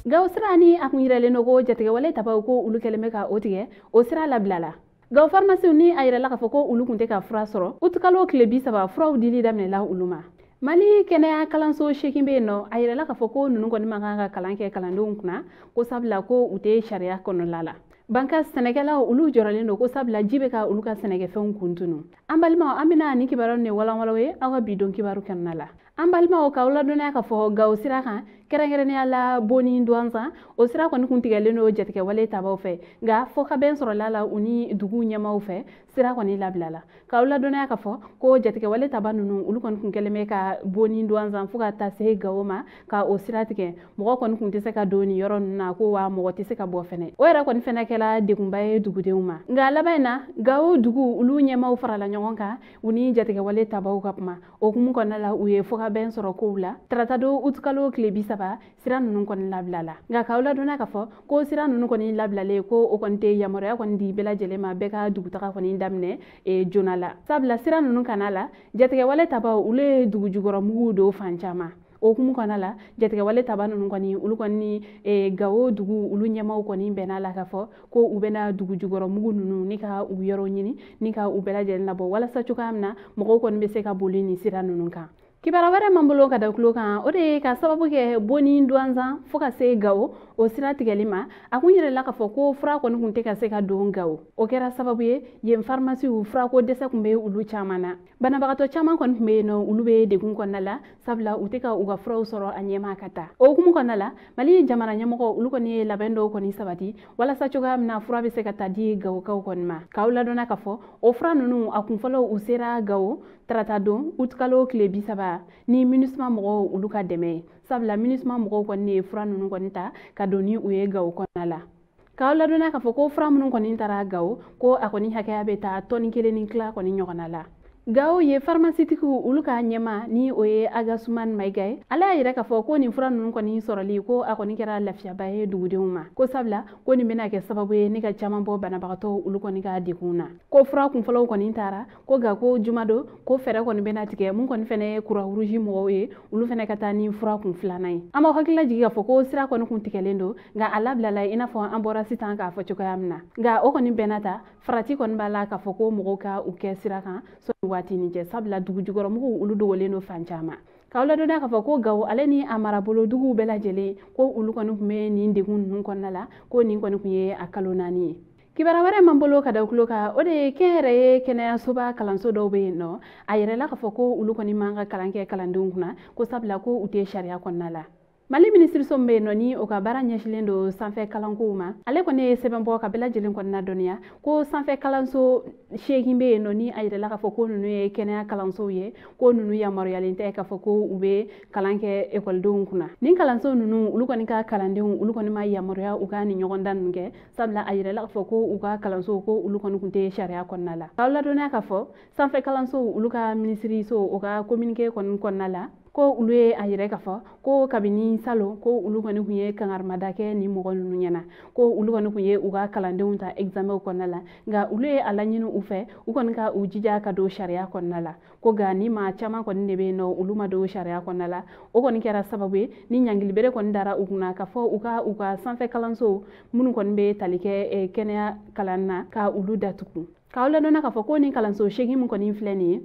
Gawo sira ni a kun yiralen don ko jatigɛwale tabaw ko olu kɛlen bɛ ka o tigɛ, o sira labilala. Gawo farimasiw ni a yirala k'a fɔ ko olu kun tɛ ka fura sɔrɔ, utukalo tile 30 furaw dili daminɛla olu ma. Mali kɛnɛya kalanso 8 bɛ yen nɔ, a yirala k'a fɔ ko ninnu kɔni man kan ka kalan kɛ kalandenw kunna, ko sabula ko u tɛ sariya kɔnɔla la. Banka sɛnɛkɛlaw olu jɔrɔlen don ko sabula ji bɛ ka olu ka sɛnɛkɛfɛnw kun tunu. An balimaw, an bɛna nin kibaruyaw de walanwalan ye aw ka bi don kibaru kɔnɔna la. An balimaw, k'aw ladɔnniya k'a fɔ Gawo sira kan, kɛrɛnkɛrɛnnenya la Boni Duwanzan, o sira kɔni kun tigɛlen don jatigɛwale tabaw fɛ, nka fɔkabɛn sɔrɔla la u ni dugu ɲɛmaaw fɛ, sira kɔni labilala. K'aw ladɔnniya k'a fɔ ko jatigɛwale taba ninnu olu kɔni kun kɛlen bɛ ka Boni Duwanzan fo ka taa se Gawo ma ka o sira tigɛ. Mɔgɔ kɔni kun tɛ se ka don nin yɔrɔ ninnu na, ko wa mɔgɔ tɛ se ka bɔ fɛnɛ. O yɛrɛ kɔni fɛnɛ kɛla degunba ye dugudenw ma. Nka laban in na, Gawo dugu olu ɲɛmaaw farala ɲɔgɔn kan u ni jatigɛwale tabaw ka kuma. O hukumu kɔnɔna la, u ye fɔkabɛn sɔrɔ kow la. Tarata don utukalo tile 30 sira ninnu kɔni labilala. Nka k'aw ladɔnniya k'a fɔ ko sira ninnu kɔni labilalen, ko o kɔni tɛ yamaruya kɔni di bɛɛ lajɛlen ma bɛɛ ka dugutaga kɔni daminɛ joona la. Sabula sira ninnu kana la, jatigɛwale tabaw olu ye dugu jukɔrɔ muguw don fan caman. O hukumu kɔnɔna la, jatigɛwale taba ninnu kɔni olu kɔni ni Gawo dugu olu ɲɛmaaw kɔni bɛnna la k'a fɔ ko u bɛna dugu jukɔrɔ mugu ninnu ni ka u yɔrɔ ɲini ni ka u bɛɛ lajɛlen labɔ walasa cogoya min na mɔgɔw kɔni bɛ se ka boli nin sira ninnu kan. Kibaruya wɛrɛ m'an bolo ka da tulo kan, o de ye ka sababu kɛ Boni Duwanzan fo ka se Gawo o sira tigɛli ma. A kun yirala k'a fɔ ko fura kɔni kun tɛ ka se ka don Gawo. O kɛra sababu ye yen farimasiw furako dɛsɛ kun bɛ olu caman na. Banabagatɔ caman kɔni tun bɛ yen nɔ, olu bɛ degun kɔnɔna la, sabula u tɛ ka u ka furaw sɔrɔ a ɲɛma ka taa. O hukumu kɔnɔna la, Mali jamana ɲɛmɔgɔ olu kɔni ye labɛn dɔw kɔni sabati walasa cogoya min na fura bɛ se ka taa di Gawokaw kɔni ma. K'aw ladɔnniya k'a fɔ o fura ninnu a kunfɔlɔ u sera Gawo tarata don utukalo tile 30 ni MINUSMA mɔgɔw olu ka dɛmɛ ye. Sabula MINUSMA mɔgɔw kɔni ye fura ninnu kɔni ta ka don ni u ye Gawo kɔnɔna la. K'aw ladɔnniya k'a fɔ ko fura minnu kɔni taara Gawo, ko a kɔni hakɛya bɛ taa tɔni 1 ni tila kɔni ɲɔgɔnna la. Gawo ye farimasitigw olu ka ɲɛma ni o ye Agasuman Mayiga ye, ale y'a yira k'a fɔ ko nin fura ninnu kɔni sɔrɔli ko a kɔni kɛra lafiyaba ye dugudenw ma, ko sabula ko nin bɛna kɛ sababu ye ne ka caman bɔ banabagatɔw olu kɔni ka degun na. Ko fura kunfɔlɔw kɔni taara, ko nka ko jumadon ko fɛɛrɛ kɔni bɛna tigɛ mun kɔni fɛnɛ ye Croix-Rouge mɔgɔw ye, olu fɛnɛ ka taa ni fura kun filanan ye. An b'aw hakili lajigin k'a fɔ ko sira kɔni kun tigɛlen don, nka a labilala i n'a fɔ an bɔra sisan k'a fɔ cogoya min na. Nka o kɔni bɛnna ta, farati kɔni b'a la k'a fɔ ko mɔgɔw ka u kɛ sira kan sɔnni waati ni cɛ, sabula dugu jukɔrɔmuguw olu dogolen don fan caman. K'aw ladɔnniya k'a fɔ ko Gawo ale ni a marabolo duguw bɛɛ lajɛlen ko olu kɔni tun bɛ nin degun ninnu kɔnɔna la, ko nin kɔni tun ye a kalo 4 ye. Kibaruya wɛrɛ m'an bolo ka da tulo kan, o de ye kɛnyɛrɛye kɛnɛyasoba kalanso dɔw bɛ yen nɔ, a yirala k'a fɔ ko olu kɔni man ka kalan kɛ kalandenw kunna, ko sabula ko u tɛ sariya kɔnɔna la. Mali minisiriso min bɛ yen nɔ ni o ka baara ɲɛsinnen don sanfɛ kalankow ma, ale kɔni ye sɛbɛn bɔ ka bɛɛ lajɛlen kɔni ladɔnniya ko sanfɛ kalanso 8 bɛ yen nɔ ni a yirala k'a fɔ ko ninnu ye kɛnɛya kalansow ye, ko ninnu yamaruyalen tɛ k'a fɔ ko u bɛ kalan kɛ ekɔlidenw kunna. Nin kalanso ninnu olu kɔni ka kalandenw olu kɔni ma yamaruya u ka nin ɲɔgɔndan ninnu kɛ, sabula a yirala k'a fɔ ko u ka kalanso ko olu kɔni tun tɛ sariya kɔnɔna la. K'aw ladɔnniya k'a fɔ sanfɛ kalansow olu ka minisiriso o ka communiqué kɔni kɔnɔna la, ko olu ye a yɛrɛ k'a fɔ ko kabini salon ko olu kɔni tun ye kangarimada kɛ nin mɔgɔ ninnu ɲɛna, ko olu kɔni tun ye u ka kalandenw ta examen kɔnɔna la, nka olu ye a laɲini u fɛ u kɔni ka u jija ka don sariya kɔnɔna la, ko nka ni maa caman kɔni de bɛ yen nɔ olu ma don sariya kɔnɔna la. O kɔni kɛra sababu ye ni ɲangilibere kɔni dara u kunna k'a fɔ u ka sanfɛ kalanso minnu kɔni bɛ tali kɛ kɛnɛya kalan na ka olu datugu. K'aw ladɔnniya k'a fɔ ko nin kalanso 8 min kɔni filɛ nin ye,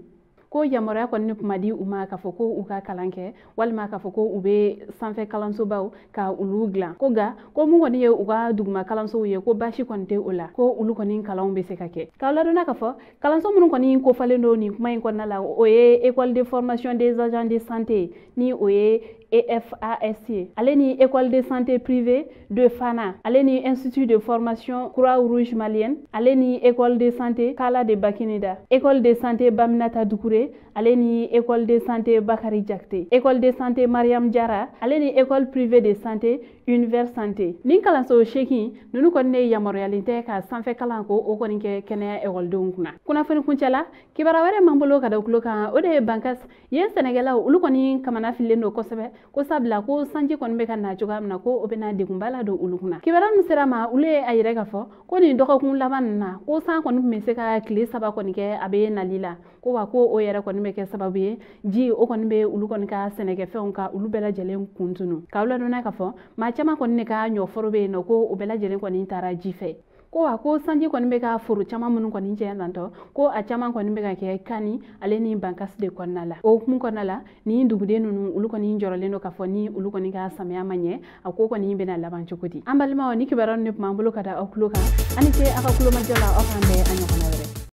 ko yamaruya kɔni kuma di u ma k'a fɔ ko u ka kalan kɛ walima k'a fɔ ko u bɛ sanfɛ kalansobaw ka olu dilan, ko nka ko mun kɔni ye u ka duguma kalansow ye ko baasi kɔni tɛ o la, ko olu kɔni kalanw bɛ se ka kɛ. K'aw ladɔnniya k'a fɔ kalanso minnu kɔni kofalen don nin kuma in kɔnɔna la, o ye école de formation des agents de santé ni o ye EFAS ye, ale ni école de santé privée de Fana, ale ni institut de formation Croix-Rouge malienne, ale ni école de santé Kala de Bakinida, école de santé Baminata Doucouré, ale ni école de santé Bakary Diakité, école de santé Mariam Diarra, ale ni école privée de santé Univers Santé. Nin kalanso 8 ninnu kɔni ne yamaruyalen tɛ ka sanfɛ kalan ko o kɔni kɛ kɛnɛya ekɔlidenw kunna. Kunnafoni kuncɛ la, kibaruya wɛrɛ m'an bolo ka da tulo kan, o de ye Bankas yen sɛnɛkɛlaw olu kɔni kamana fililen don kosɛbɛ, ko sabula ko sanji kɔni bɛ ka na cogoya min na ko o bɛna degunba la don olu kunna. Kibaruya min sera ma, olu ye a yira k'a fɔ ko nin dɔgɔkun laban nin na ko san kɔni tun bɛ se ka tile 3 kɔni kɛ a bɛ nali la, ko wa ko o yɛrɛ yɛrɛ kɔni bɛ kɛ sababu ye ji o kɔni bɛ olu kɔni ka sɛnɛkɛfɛnw ka olu bɛɛ lajɛlen kun tunu. K'aw ladɔnniya k'a fɔ maa caman kɔni de ka ɲɔforo bɛ yen nɔ ko o bɛɛ lajɛlen kɔni taara ji fɛ. Ko wa ko sanji kɔni bɛ ka foro caman minnu kɔni tiɲɛ tantɔ, ko a caman kɔni bɛ ka kɛ Kani ale ni Bankasi de kɔnɔna la. O hukumu kɔnɔna la, ni duguden ninnu olu kɔni jɔrɔlen don k'a fɔ ni olu kɔni ka samiya ma ɲɛ, a ko kɔni bɛna laban cogo di. An balimaw, ni kibaruya ninnu de tun b'an bolo ka da aw tulo kan. Aw ni ce aw ka kulomajɔ la, aw k'an bɛn a ɲɔgɔnna wɛrɛ.